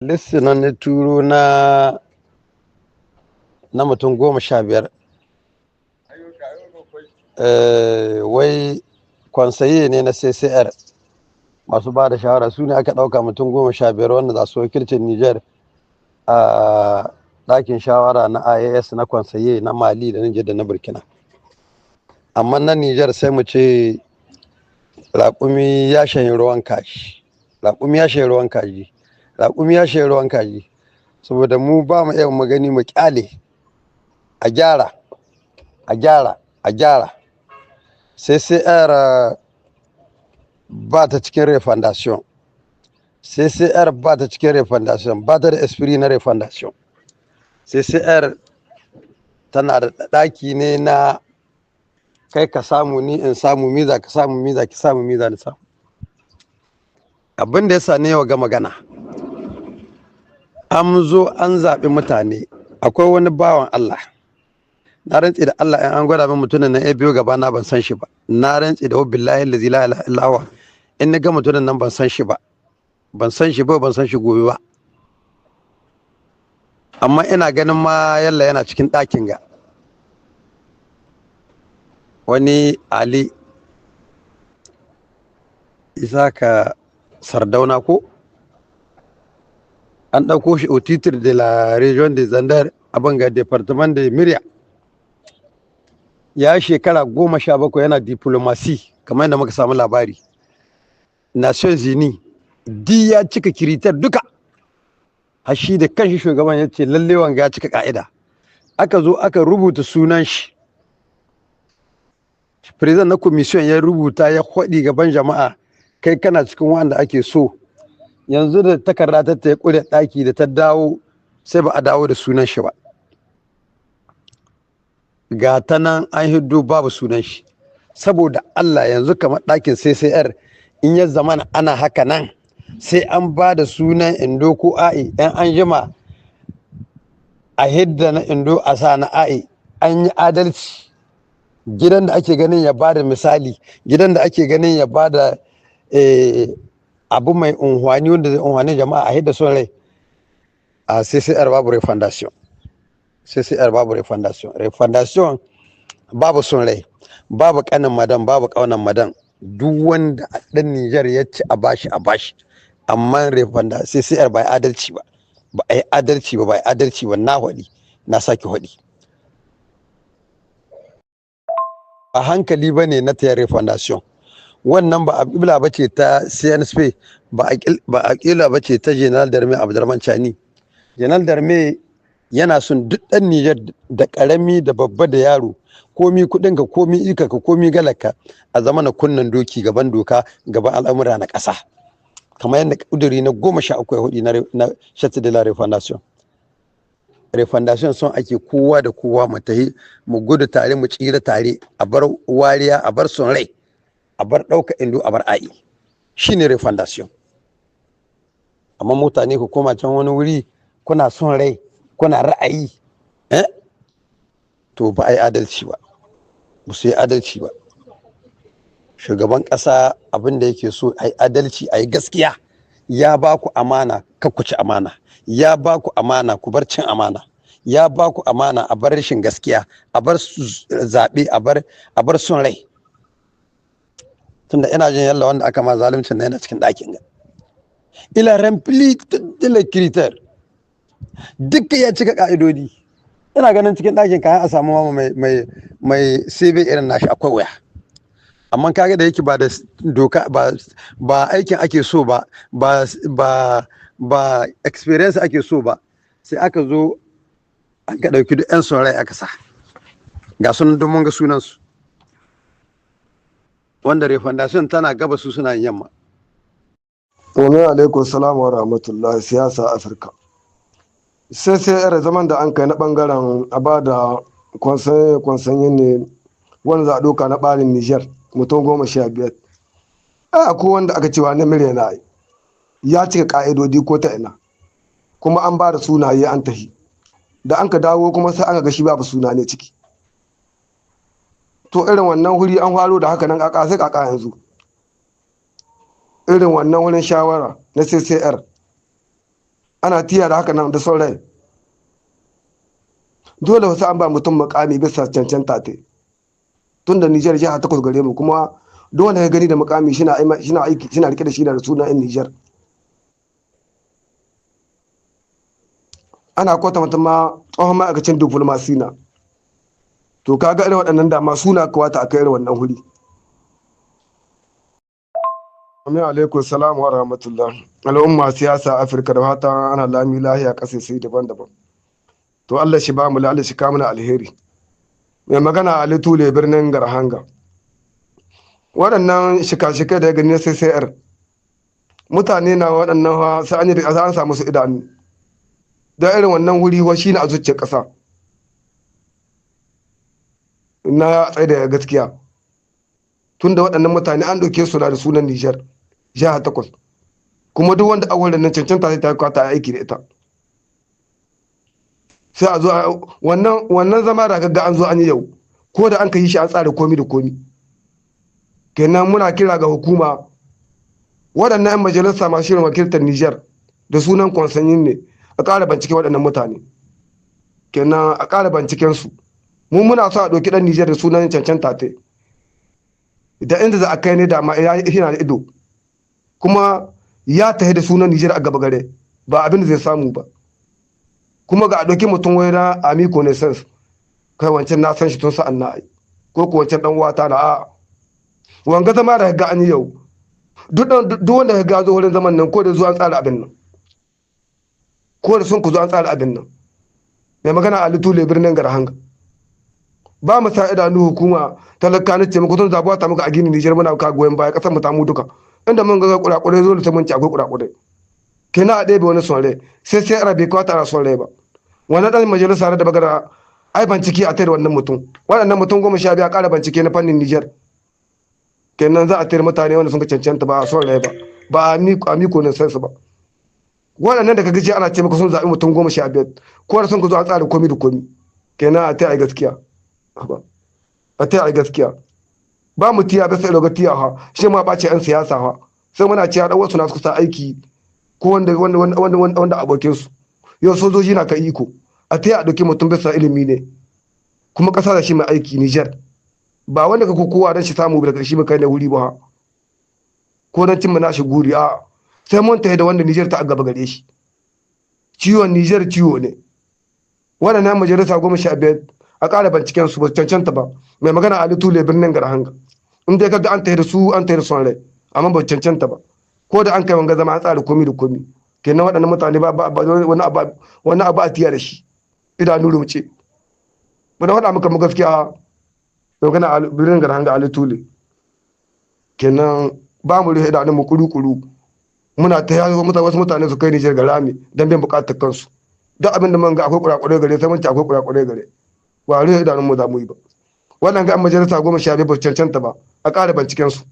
Liste nan na turo na mutum 15. Wai conseiller ne na CCR masu ba da shawara, su ne aka ɗauka mutum 15 wanda za su wakilcin Niger a ɗakin shawara na IAS na conseiller na Mali da Niger da na Burkina. Amma na Niger sai mu ce raƙumi ya shanye ruwan kashi, raƙumi ya shanye ruwan kaji, raƙumi ya shanye ruwan kaji. Saboda mu ba mu iya magani mu ƙyale, a gyara, a gyara, a gyara. CCR ba ta cikin refondation. CCR ba ta cikin refondation, ba ta da esprit na refondation. CCR tana da ɗaki ne na kai ka samu, ni in samu, miza ka samu, miza ki samu, miza ni samu. Abin da ya sa ne yau ga magana, an zo an zaɓi mutane. Akwai wani bawan Allah, na rantse da Allah, in an gwada min mutumin nan ya biyo gaba na, ban san shi ba. Na rantse da billahi allazi la ilaha illa huwa, in na ga mutumin nan ban san shi ba, ban san shi ba, ban san shi gobe ba. Amma ina ganin ma yalla yana cikin ɗakin ga wani Ali Isaka Sardauna, ko an ɗauko shi au titre de la région de Zinder, abin ga département de Mirriah. Ya shekara 17 yana diplomatie, kamar yadda muka samu labari Nations Unies. Di ya cika critères duka, hashi da kanshi shugaban ya ce lalle wanga ya cika ka'ida. Aka zo aka rubuta sunan shi, président na commission ya rubuta, ya kwaɗi gaban jama'a, kai kana cikin wanda ake so. Yanzu da takarda ta kure ɗaki, da ta dawo sai ba a dawo da sunan shi ba. Ga ta nan an hiddo, babu sunan shi. Saboda Allah, yanzu kamar ɗakin CCR, in ya zamana ana haka nan, sai an ba da sunan Indo ko A'i, yan an jima a hidda na Indo a sa na A'i, an yi adalci? Gidan da ake ganin ya bada misali, gidan da ake ganin ya bada abu mai unhwani wanda zai unhwani jama'a, a hidda son rai. A CCR babu refondation. CCR babu refondation. Refondation babu son rai, babu kanin madan, babu kaunan madan. Duk wanda dan Nijar ya ci, a bashi, a bashi. Amma refondation CCR ba adalci ba, ba a yi adalci ba, ba a yi adalci ba. Na hwaɗi, na sake hwaɗi, a hankali ba ne na tayar refondation. Wannan ba a ba ce ta CNSP, ba a ƙila ba ce ta General Darme Abdurrahman Chani. General Darme yana son duk ɗan Nijar, da ƙarami da babba da yaro, komi kuɗinka, komi ikaka, komi galaka, a zama na kunnan doki gaban doka, gaban al'amura na ƙasa, kamar yadda ƙuduri na 13 ya hudu na Charte de la Refondation. Refondation son ake kowa da kowa mu tahi, mu gudu tare, mu tsira tare, a bar wariya, a bar son rai, a bar ɗauka Indo, a bar A'i. Shine refondation. Amma mutane ku koma can wani wuri kuna son rai, kuna ra'ayi, eh, to ba a yi adalci ba, ba su yi adalci ba. Shugaban ƙasa abin da yake so, a yi adalci, a yi gaskiya. Ya ba ku amana, kar ku ci amana. Ya ba ku amana, ku bar cin amana. Ya ba ku amana, a bar rashin gaskiya, a bar zaɓe, a bar son rai. Tunda ina jin yalla wanda aka ma zaluncin na yana cikin ɗakin ga. Il a rempli tous les critères, duka ya cika ka'idodi. Ina ganin cikin ɗakin kayan a samu mama mai CV irin nashi akwai waya. Amma kaga da yake ba da doka ba, ba aikin ake so ba, ba experience ake so ba, sai aka zo aka ɗauki duk 'yan son rai aka sa. Ga sunan, don mun ga sunansu, wanda refondation tana gaba, su suna yamma. Wa alaikum salam wa rahmatullah. Siyasa Afirka. Sai zaman da an kai na bangaren a ba da conseiller ne wanda za a ɗauka na ɓarin Niger, mutum 15. A ko wanda aka cewa na Mirriah na ya cika ka'idodi ko ta ina, kuma an ba da sunaye an tahi. Da an ka dawo kuma sai an ga shi babu suna ne ciki. To irin wannan wuri an faro da haka nan, kaka sai kaka yanzu. Irin wannan wurin shawara na CCR. Ana tiya da haka nan da son rai. Dole wasu an ba mutum mukami bisa cancanta te. Tun da Nijar jiha 8 gare mu, kuma duk wanda ka gani da mukami shina aiki shina rike da shi da sunan yan Nijar. Ana kwatanta ma tsohon ma'aikacin diplomasi na. To kaga irin waɗannan dama suna kawata a kai irin wannan huri. Amin alaikum salam wa rahmatullah. Al'umma siyasa Afirka da fatan ana lami lahiya ƙasashe daban-daban. To Allah shi ba mu Allah shi ka mana alheri. Mai magana Ali Tule birnin Garhanga. Waɗannan shika-shika da gani na CCR mutane na waɗannan sai an yi da an samu su idanu. Don irin wannan wuri wa shi ne a zuciyar ƙasa. Na tsaye da gaskiya. Tunda waɗannan mutane an ɗauke su da sunan Nijar, jiha 8. Kuma duk wanda awalin nan cancanta sai ta kwata aiki da ita. Sai a zo wannan zama da gagga an zo an yi yau, ko da an ka yi shi an tsara komi da komi. Kenan muna kira ga hukuma, waɗannan 'yan majalisa masu shirin wakiltar Nijar da sunan kwansanyin ne, a ƙara bincike waɗannan mutane. Kenan a ƙara binciken su. Mu muna so a ɗauki ɗan Nijar da sunan cancanta ta. Da inda za a kai ne da ma yana da ido, kuma ya tafi da sunan Nijar a gaba gare, ba abin da zai samu ba. Kuma ga a ɗauki mutum wai na ami connaissance, kai wancan na san shi tun sa'an na ai, ko ko wancan ɗan wata na a wanga zama da ga an yi yau, duk wanda ga zo wurin zaman nan ko da zuwa an tsara abin nan, ko da sun ku zo an tsara abin nan. Mai magana Ali Tule birnin Garhanga. Ba mu sa idanu hukuma talaka na ce muku tun zabuwa ta muka a gini Nijar muna ka goyon baya kasar mu ta mu duka. Inda mun ga kurakurai zo da mun ci akwai kurakurai. Kenan a ɗebe wani son rai sai sai arabe ko ta son rai ba. Wannan dan majalisa da bagara ai bincike a tare wannan mutum. Waɗannan mutum 15 a ƙara bincike na fannin Nijar. Kenan za a tare mutane wanda sun cancanta ba a son rai ba. Ba a miko ne sai su ba. Waɗannan da ka gaji ana ce maka sun zaɓi mutum 15 ko da sun ka zo an tsara komi da komi. Kenan a tare gaskiya. A ta yi gaskiya. Ba mu tiya bisa iloga tiya ha shi ma ɓace 'yan siyasa ha sai muna ciya ɗan wasu na su sa aiki ko wanda wanda wanda wanda abokin su yau sojoji na ka iko a ta a ɗauki mutum bisa ilimi ne kuma ƙasa da shi mai aiki Niger ba wanda ka kowa don shi samu daga shi kai na wuri ba ko don cimma nashi guri a sai mun tafi da wanda Niger ta gaba gare shi. Ciwon Niger ciwo ne. Waɗannan majalisa 15 a ƙara binciken su ba cancanta ba. Mai magana Ali Tule birnin Garhanga. In dai kaga an tafi da su an tafi da son rai, amma ba cancanta ba. Ko da an kai wanga zama an tsara komi da komi. Kenan waɗannan mutane ba wani abu a tiya da shi. Idanu rumce. Bana faɗa maka mu gaskiya mai magana birnin Garhanga Ali Tule. Kenan ba mu rufe idanun mu kuru-kuru. Muna ta yazo wasu mutane su kai Nijar ga rami don biyan buƙatar kansu. Duk abin da mun ga akwai kurakurai gare sai mun ci akwai kurakurai gare. Ba rufe idanun mu za mu yi ba. Wannan ga majalisa 15 ba cancanta ba, a ƙara binciken su.